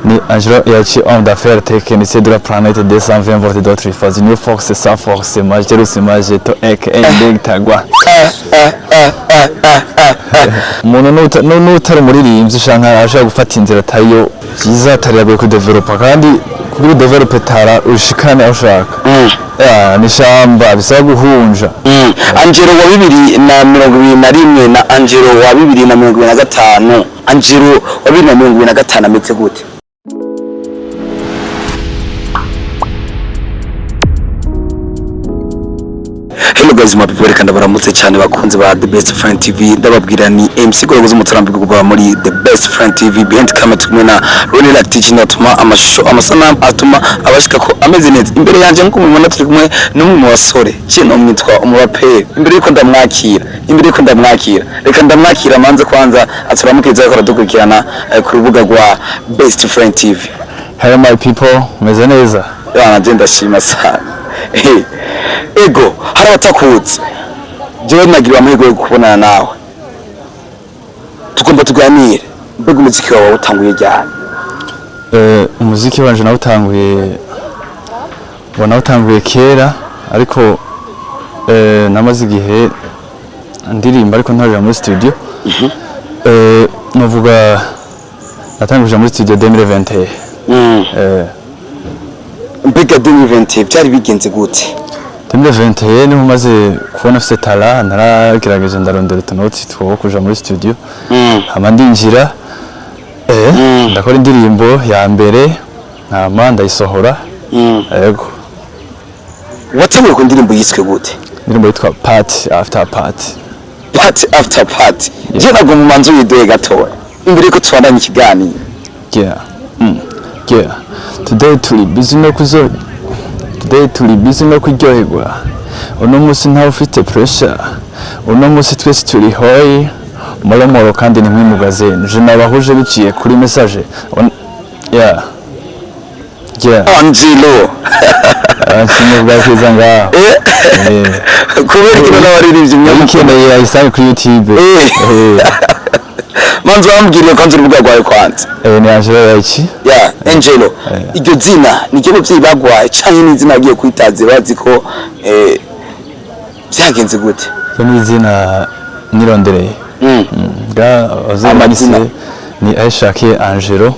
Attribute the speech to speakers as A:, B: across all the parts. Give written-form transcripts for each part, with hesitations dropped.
A: Ni Angelo Yachi, homme d'affaires, technicien de la planète 220 volts d'autres phases. New Fox, sans forcément, Jerusalem, Jeto, Ek, Ending, Tagwa. Umuntu n'utari umuririmbyi canke ashobora gufata inzira atariyo vyiza, atari yagoye kudevelopa, kandi kugira udevelope tara ushikane aho ushaka. Ya, ni ishamba bisaba guhunja.
B: Angelo wa 2021 na Angelo wa 2025, Angelo wa 2025 ameze gute? Hello guys, my people, reka ndabaramutse cyane bakunze ba The Best Friend TV. Ndababwira ni MC Gorogozo Mutarambi kuva muri The Best Friend TV. Behind camera tumwe na Ronnie Lactic, atuma amashusho, amasanamu atuma abashika ko ameze neza. Imbere yanjye, nkuko mubibona, turi kumwe n'umwe mu basore kino mwitwa umuraperi. Imbere yuko ndamwakira, reka ndamwakira manze kwanza aturamukiriza ko aradukurikirana ku rubuga rwa Best Friend TV.
A: Hello my people, meze neza.
B: Yana je ndashima sana. Ego, hari abatakuzi. Jewe nagiriwe amahirwe yo kubonana nawe, tugomba tuganire. Mbega umuziki wawe utanguye ryari?
A: Umuziki wanje nawutanguye, ubona nawutanguye kera, ariko namaze igihe ndirimba ariko ntarira muri studio. Novuga natanguye kuja muri studio 2021.
B: Mbega 2020 byari bigenze gute?
A: 2021 niho maze kubona afise talent, naragerageje ndarondera utunoti two kuja muri studio, hama ndinjira, ndakora indirimbo ya mbere, hama ndayisohora. Yego.
B: Watanguye ku ndirimbo yiswe gute?
A: Indirimbo yitwa Party After Party.
B: Party After Party. Je ntabwo mu manzu yidoye gatoya imbere yuko tubandanya ikiganiro.
A: Yeah. Yeah. Today turi busy no kuzo. Today turi busy no kuryoherwa. Uno munsi ntawe ufite pressure. Uno munsi twese turi hoyi. Moromoro kandi ntimwimugaze. Je nabahuje biciye kuri message. Yeah. Yeah.
B: Angelo.
A: Nshimye bwa kwiza ngaho. Eh.
B: Kubera ikintu n'abaririmbyi mwe
A: Uyikeneye ayisange kuri YouTube.
B: Eh.
A: Eh.
B: Manzu wambwiriye kwanza urubuga rwawe kwanza.
A: Eh, ni Angelo Yachi.
B: Ya Angelo, iryo zina niryo abavyeyi bagwaye canke n'izina agiye kwitazira bazi ko byagenze gute?
A: Iryo ni izina nirondereye. Ga abavyeyi
B: Amazina.
A: banyise ni Aishakiye Angelo.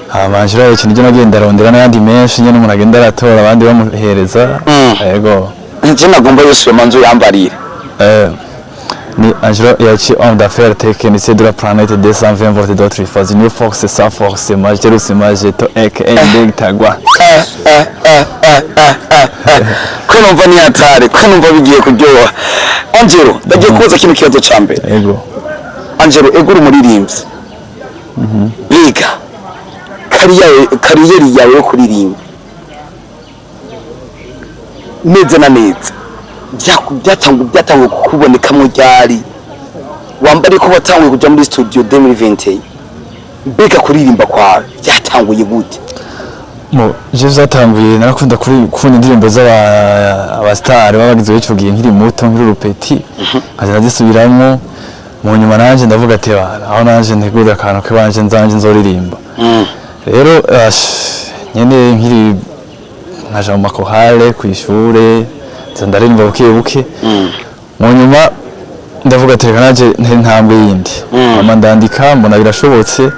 A: Hama Angelo Yachi niryo nagenda arondera n'ayandi menshi nyene umuntu agenda aratora abandi bamuhereza. Yego.
B: Je nagomba yose manzu yambarire.
A: Ni Angelo Yachi, homme d'affaires, technicien de la planète 220 volts d'autres phases. New Fox sans forcément, Jerusalem, Jeto, Ek, Ending, Tagwa.
B: Ko numva ni hatari, ko numva bigiye kuryoha. Angelo, ndagiye kubaza kino kibazo ca mbere.
A: Yego.
B: Angelo, ego uri umuririmbyi, biga carrière yawe yo kuririmba neza na neza byatanguye kukubonekamo ryari? Wambare ko watanguye kuja muri studio 2021, mbega kuririmba kwawe byatanguye gute?
A: Mo, je vyatanguye narakunda kuri kunda indirimbo z'aba abastar baba bagizwe ico gihe nkiri muto, nkiri urupeti, nkaza ndazisubiramwo. Mu nyuma nanje ndavuga ati: "Bana, aho nanje ntegura akantu k'iwanje nzanje nzoririmba." Rero ash, nyene nkiri nkaja mu makorale kw'ishure, nza ndaririmba buke buke. Mu nyuma ndavuga ati: "Reka nanje ntere intambwe yindi." Hama ndandika, mbona birashobotse,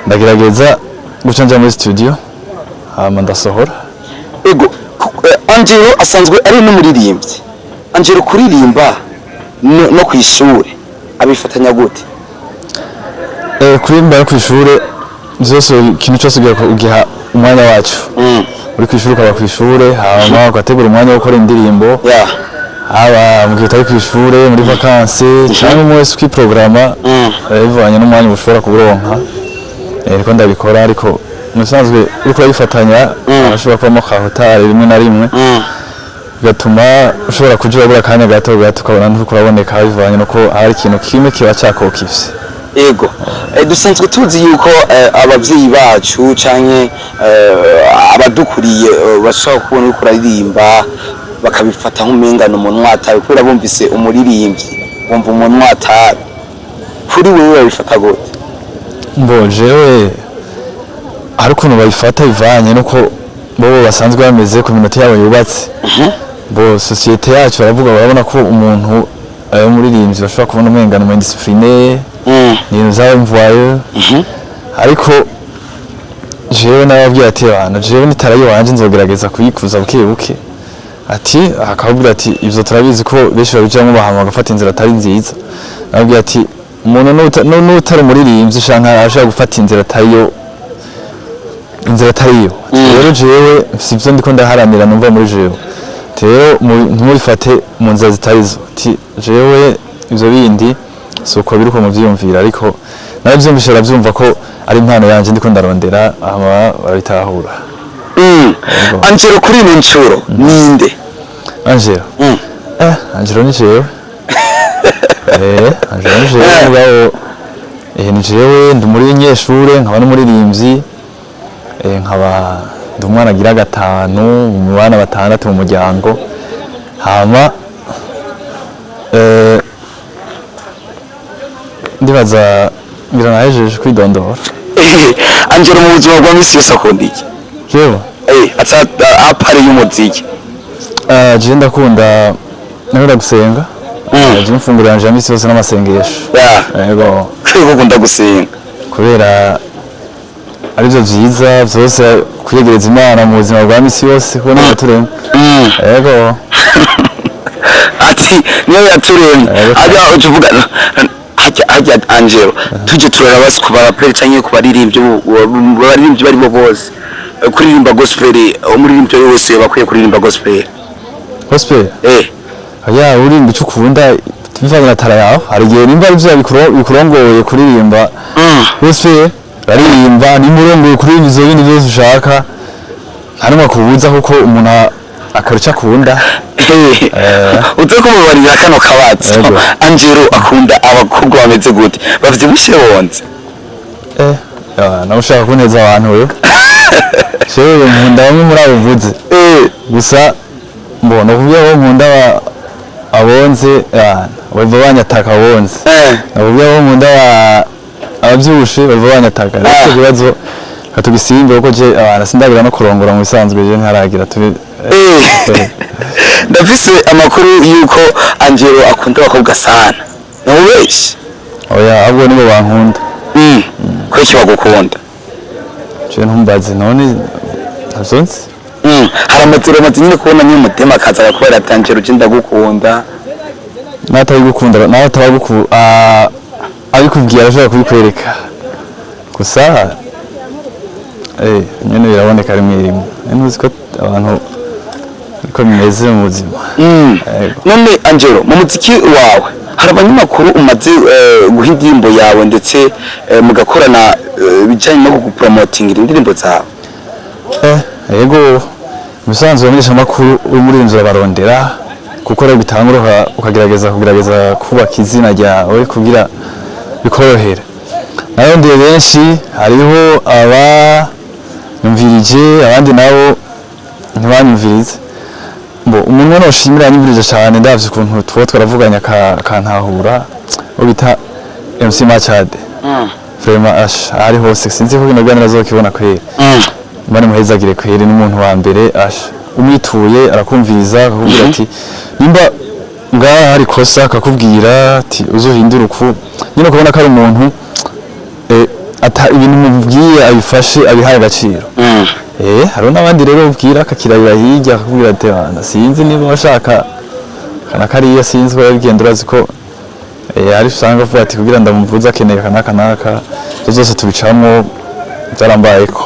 A: ndagerageza guca nja muri studio, hama ndasohora.
B: Ego, Angelo asanzwe ari n'umuririmbyi. Angelo kuririmba no kw'ishure abifatanya gute?
A: Kuririmba no kw'ishure vyose, ikintu cyose ugiye ugiha umwanya wacu. Uri kw'ishure ukaba kw'ishure, hama ugategura umwanya wo gukora indirimbo, haba mu gihe utari kw'ishure, muri vacances, cyangwa umwe wese ukiprograma, bivanye n'umwanya ushobora kuburonka. Niko ndabikora, ariko mu bisanzwe uriko urabifatanya arashobora kubamo kahotari rimwe na rimwe, bigatuma ushobora kuja urabura akanya gato gato, ukabona nturiko uraboneka, bivanye nuko hari ikintu kimwe kiba cakokivye.
B: Ego, dusanzwe tuzi yuko abavyeyi bacu canke abadukuriye bashobora kubona uriko uraririmba bakabifata nk'umengano umuntu watawe, kubera bumvise umuririmbyi bumva umuntu watawe. Kuri wewe babifata gute?
A: Mbo jewe Hari ukuntu bayifata bivanye nuko bo basanzwe bameze, ku minota yabo yubatse. Bo société yacu baravuga, barabona ko umuntu w'umuririmbyi bashobora kubona umwengano mu indiscipliné, ni ibintu vyaba, ariko jewe nababwiye ati: "Bana, jewe nitarayi wanje nzogerageza kuyikuza buke buke." Ati akababwira ati: "Ivyo turabizi ko benshi babijamwo bahama bagafata inzira atari nziza." Nababwiye ati: "Umuntu n'utari umuririmbyi canke ashobora gufata inzira atariyo, inzira atariyo." Rero jewe mfise ivyo ndiko ndaharanira, numva muri jewe. Ati: "Rero ntimubifate mu nzira zitarizo." Ati: "Jewe ivyo bindi si uko biri uko muvyiyumvira." Ariko naravyumvise, baravyumva ko ari impano yanje ndiko ndarondera, hama barabitahura. Yego.
B: Angelo kuri ino ncuro ninde?
A: Angelo? Angelo ni jewe. Angelo ni jewe. Mugabo ni jewe, ndi umunyeshure, nkaba n'umuririmbyi, nkaba ndi umwana agira gatanu mu bana batandatu mu muryango. Hama ndibaza ngira nahejeje kwidondora.
B: Angelo mu buzima bwa misi yose akunda iki?
A: Jewe?
B: Ata apari y'umuziki.
A: Jewe ndakunda gusenga. Jewe imfunguro yanje ya misi yose n'amasengesho. Yego.
B: Kwiga ukunda gusenga?
A: Kubera arivyo vyiza vyose, kwiyegereza Imana mu buzima bwa misi yose, kuko niyo yaturemye. Yego.
B: Ati niyo yaturemye.
A: Yego.
B: Ajya uca uvuga hajya hajya Angelo, tujye turara basi ku baraperi canke ku baririmbyi, baririmbyi barimo bose. Kuririmba gospel, umuririmbyi wese bakwiye kuririmba gospel?
A: Gospel? Oya, uririmba ico ukunda bivanye na talent yawe. Hari igihe nimba ari vyo bikurongoye kuririmba gospel, aririmba. Nimba urongoye kuririmba ivyo bindi vyose ushaka, nta n'umwe akubuza, kuko umuntu akora ico akunda.
B: Uze kumubarira kano kabazo.
A: Yego.
B: Angelo akunda abakobwa bameze gute, bavyibushe, bonze?
A: Nawe ushaka kuneza abantu wewe. Jewe nkunda bamwe muri abo uvuze. Gusa mbona kuvuga ko nkunda abonze, bava banyataka abonze. Nakuvuga ko nkunda abavyibushe, bava banyataka. Rero icyo kibazo katugisimbe, kuko je abantu sindagira no kurongora mu bisanzwe, je ntaragira tube.
B: Ndafise amakuru yuko Angelo akunda abakobwa sana, nubeshye?
A: Oya, ahubwo nibo bankunda.
B: Kuki bagukunda?
A: Je ntumbaze none, ntavyo nzi.
B: Hari amaziro amaze nyine kubona nyine umutima akaza akakubwira ati: "Angelo, je ndagukunda."
A: N'atabigukunda, nawe atabaguku abikubwiye arashobora kubikwereka. Gusa nyene biraboneka rimwe rimwe. Ntuzi ko abantu ariko bimeze mu buzima. Yego.
B: None Angelo, mu muziki wawe hari abanyamakuru umaze guha indirimbo yawe, ndetse mugakorana ibijyanye no gupromotingira indirimbo zawe?
A: Yego, musanzwe abamenyesha amakuru uri muri inzu urabarondera, kuko rero bitangura ukagerageza kugerageza kubaka izina ryawe kugira bikorohere. Narondeye benshi, hariho abanyumvirije, abandi nabo ntibanyumvirize. Mbo umuntu noshimira yanyumvirije cyane, ndavye ukuntu tuba twaravuganye akantahura, uwo bita MC Machade. Vraiment ash ari hose, sinzi ko kino ganira azokibona kweri. Mbane muhezagire kweri, n'umuntu wa mbere ash umwituye arakumviriza, akakubwira ati nimba ngaha hari kosa, akakubwira ati uzohindura uku nyine, ukabona ko ari umuntu ata ibintu mubwiye abifashe, abihaye agaciro. Hariho n'abandi rero ubwira akakirabira hirya, akakubwira ati: "Bana, sinzi niba washaka kana kariya, sinzi ko yabigenda." Urazi ko hari usanga avuga ati kugira ndamuvuze akeneye aka n'aka n'aka. Ivyo byose tubicamwo, byarambayeko.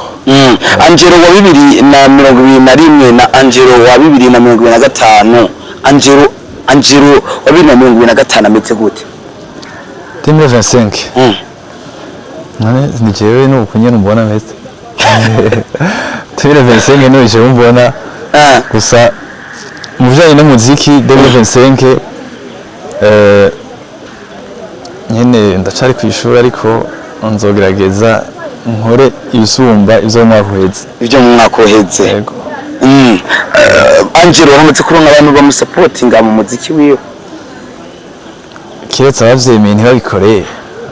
B: Angelo wa 2021 na Angelo wa 2025, Angelo wa 2025 ameze gute?
A: 2025? None ni jewe nuko nyene umbona meze. 2025 ni jewe umbona. Gusa mu bijanye n'umuziki, 2025 nyene ndacari kw'ishuri, ariko nzogerageza nkore ibisumba ivyo mu mwaka uheze.
B: Ibyo mu mwaka uheze?
A: Yego.
B: Angelo uramaze kuronka abantu bamusapotinga mu muziki wiwe?
A: Kiretse abavyemeye ntibabikore.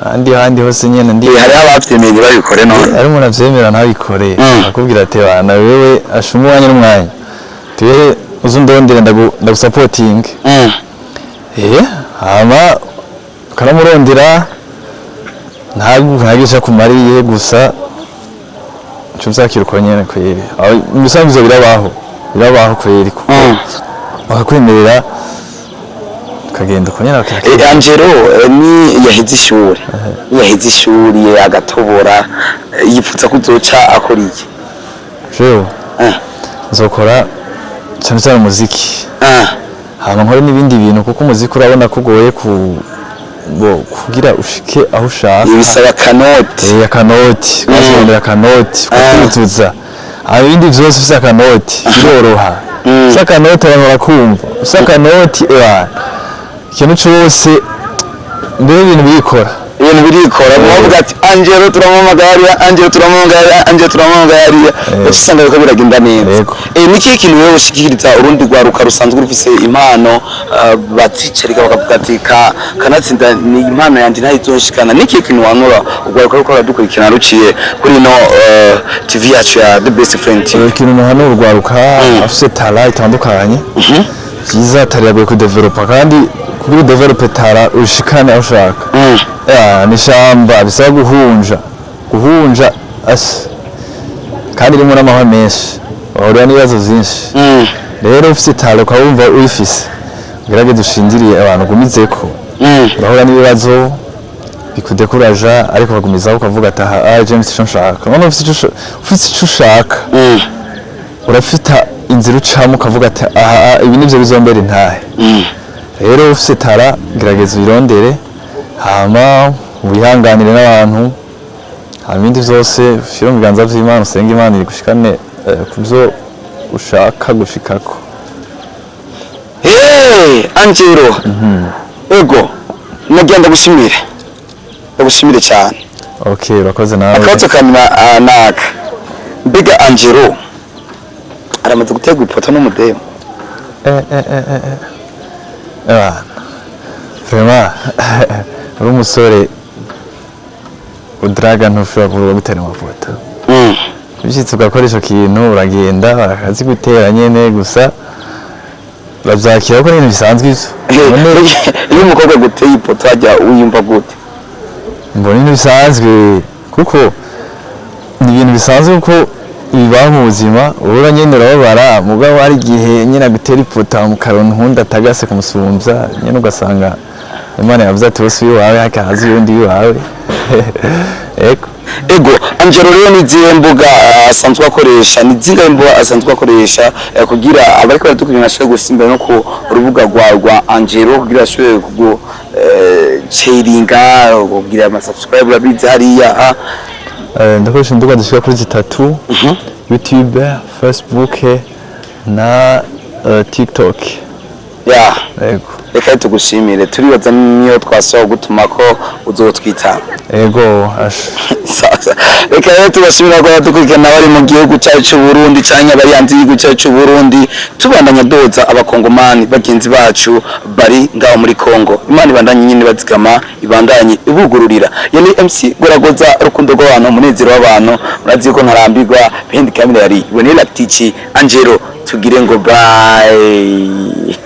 A: Ahandi handi hose nyene ndi.
B: Hariho abavyemeye ntibabikore none.
A: Ari umuntu avyemera ntabikore, akubwira ati: "Bana wewe, asha umwanya n'umwanya tuye uze undondere ndagusapotinge." Hama ukaramurondera, ntagisha kumariye gusa nco vyakira uko nyene kweri. Aho mu bisanzwe ivyo birabaho, birabaho kweri, kuko bakakwemerera ukagenda uko nyene bakakira.
B: Angelo, ni yaheze ishuri, agatobora, yipfuza kuzoca akora iki?
A: Jewe nzokora cyane cyane umuziki, hama nkore n'ibindi bintu, kuko umuziki urabona ko ugoye ku bo kugira ushike aho ushaka.
B: Bisaba kanoti.
A: Akanoti ukazondera, akanoti ukakuzuza, hama ibindi vyose ufise akanoti biroroha. Ufise akanoti abantu barakumva, ufise akanoti ebana ikintu cose mbere ibintu birikora.
B: Ibintu birikora, muvuga ati: "Angelo turamuhamagara hariya, Angelo turamuhamagara hariya, Angelo turamuhamagara hariya," uca usanga biriko biragenda neza.
A: Yego.
B: Ni ikihe kintu wewe ushikiriza urundi rwaruka rusanzwe rufise impano, bazicarika bakavuga ati: "Kanatsinda ni impano yanje ntayizonshikana"? Ni ikihe kintu wanura urwaruka ruko ruradukurikirana ruciye kuri ino TV yacu ya The Best Friend TV?
A: Ikintu muhana urwaruka afise talent itandukanye, vyiza talent iragoye kudevelopa, kandi kugira udevelope talent ushikane aho ushaka, ya ni ishamba bisaba guhunja, guhunja asa kandi irimo n'amahwa menshi, wahurira n'ibibazo vyinshi. Rero ufise talent ukaba wumva uyifise, ugerageze ushingiriye abantu ugumizeko. Urahura n'ibibazo bikudekuraja, ariko ukagumizaho ukavuga ati: "Aha, James, ico nshaka." None ufise ico ushaka, urafita inzira ucamo ukavuga ati: "Aha, ibi nivyo bizombera intahe." Rero ufise talent, gerageza uyirondere, hama wihanganire n'abantu, hama ibindi vyose ushire mu biganza vy'Imana, usenge Imana igushikane ku vyo ushaka gushikako.
B: Hey, Angelo. Ego, nagira ndagushimire. Ndagushimire cyane.
A: Okay, urakoze nawe.
B: Akabazo kanyuma naka. Mbega Angelo aramaze gutegwa ipoto n'umudemu?
A: Ebana, vraiment uri umusore udraga, ntushobora kuvuga gutera amapoto. Bishitse ugakora ico kintu, uragenda bakazigutera nyene, gusa uravyakira kuko ni ibintu bisanzwe ivyo. None
B: Iyo umukobwa aguteye ipoto hajya wiyumva gute?
A: Mbona ibintu bisanzwe, kuko ni ibintu bisanzwe, kuko bibaho mu buzima. Urura nyene urababara, mugabo hari igihe nyene agutera ipoto mukaronka uwundi atagase kumusumbya nyene, ugasanga Imana yavuze ati: "Wose uwiwawe hakaza uyundi wiwawe." Ego.
B: Ego, Angelo rero ni izihe mbuga asanzwe akoresha, ni zingahe mbuga asanzwe akoresha, kugira abariko baradukurikirana bashobore gusimbira no ku rubuga rwa Angelo kugira bashobore kugu sharinga, kugira ama subscribe, urabizi hariya, ah.
A: Ndakoresha imbuga zishika kuri zitatu: YouTube, Facebook na TikTok. Ego.
B: Reka tugushimire, turibaza niyo twasaba gutuma ko uzotwita.
A: Ego ash.
B: Sasa reka rero tubashimira ko badukurikirana bari mu gihugu cyacu cy'u Burundi canke bari hanze y'igihugu cyacu cy'u Burundi. Tubandanya doza abakongomani bagenzi bacu bari ngaho muri Kongo, Imana ibandanye nyine bazigama, ibandanye ibugururira. Iyo ni MC Goragoza, rukundo rw'abantu, umunezero w'abantu. Murazi ko ntarambirwa behind camera yari Wenela Tichi. Angelo, tugire ngo bye.